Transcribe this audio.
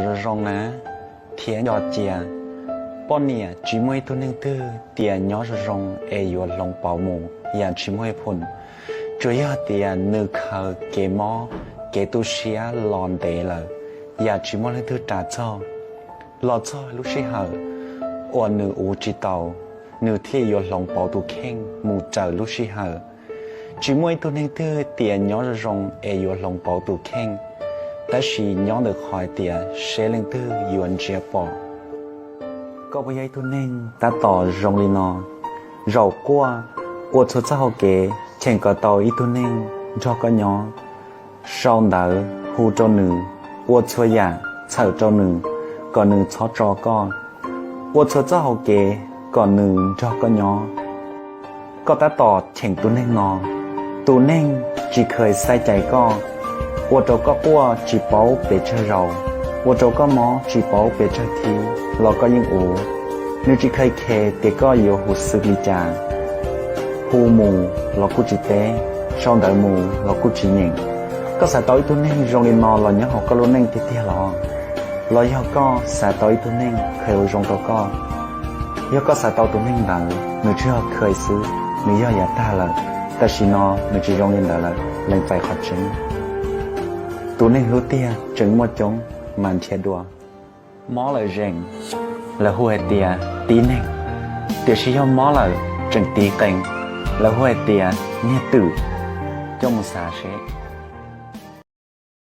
zoo zoo na, thiab nco cia, poj niam tsis muaj ib tug neeg twg tias nyob zoo zoo es yuav hloov pauv mus yam tsis muaj ib phum. Tsuas yog tias nws khaws kev mob kev tu siab los ntev lawm, yam tsis muaj leej twg ras txog, los txog lub sij hawm uas nws uv tsis tau, nws thiaj yuav hloov pauv tus kheej mus raws lub sij hawm. Tsis muaj ib tug neeg twg tias nyob zoo zoo es yuav hloov pauv tus kheej, tab sis nyob ntawm qhov hais tias seb leej twg yuav ntsia pom. Koj puas yog ib tug neeg tab tom zoo li no? Zaum quaj, ua txhua txoj hau kev cheem kom tau ib tug neeg nrog koj nyob, sau ntawv hu rau nws, ua txhua yam txhawm rau nws kom nws txhob tso koj, ua txhua txoj hau kev kom nws nrog koj nyob. Koj tab tom cheem tus neeg no, tus neeg tsis kheev xaiv cais koj, ua rau koj quaj tsis paub pes tsawg zaus, ua rau koj mob tsis paub pes tsawg thib los koj yeej uv. Nws tsis kheev khes tias koj yuav hu xwb li cas, hu mus los kuj tsis teb, sau ntawv mus los kuj tsis nyeem. Koj xav tau ib tug neeg zoo li no los nyob hauv koj lub neej tiag tiag los? Los yog koj xav tau ib tug neeg kheev ua zoo rau koj? Yog koj xav tau tus neeg ntawd, nws tsis yog kheev xwb, nws yog yav tag lawm. Tam sim no nws tsis zoo li ntawd lawm, lees pais qhov tseeb. Tus neeg hlub tiag tseem muaj coob mas nrhiav dua. Mob lawm zeem, lawv hu hais tias tib neeg, tiam sis yog mob lawm tseem tiv qees, lawv hu hais tias niag twm. Coj mus xav seb.